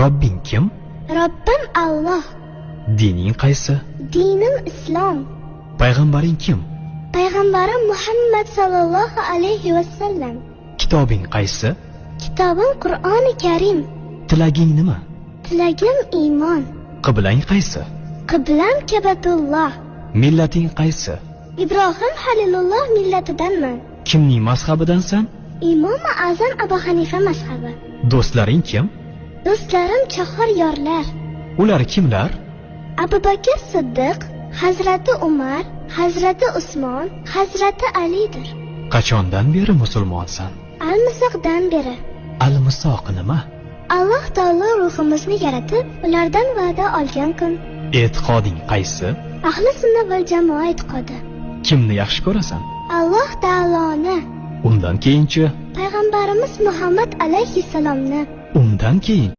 Robbing kim? Robbim Alloh. Dining qaysi? Dinim Islom. Payg'ambaring kim? Payg'ambarim Muhammad sallallohu alayhi va sallam. Kitobing qaysi? Kitobim Qur'oni Karim. Tilaging nima? Tilagim iymon. Qiblang qaysi? Qiblam Kabatulloh. Millating qaysi? Ibrohim Halilulloh millatidanman. Kimning mazhabidansan? Imomi Azam Abu Hanifa mazhabi. Do'stlaring kim? Do'stlarim chahar yorlar. Ular kimlar? Abu Bakr Siddiq, Hazrati Umar, Hazrati Usmon, Hazrati Alidir. Qachondan beri musulmonsan? Al-Misoqdan beri. Al-Misoq nima? Alloh taolo ruhimizni yaratib, ulardan va'da olgan kun. E'tiqoding qaysi? Ahli sunna val jamoa e'tiqodi. Kimni yaxshi ko'rasan? Alloh taoloni. Undan keyinchi? Payg'ambarimiz Muhammad alayhissalomni. Undan keyin?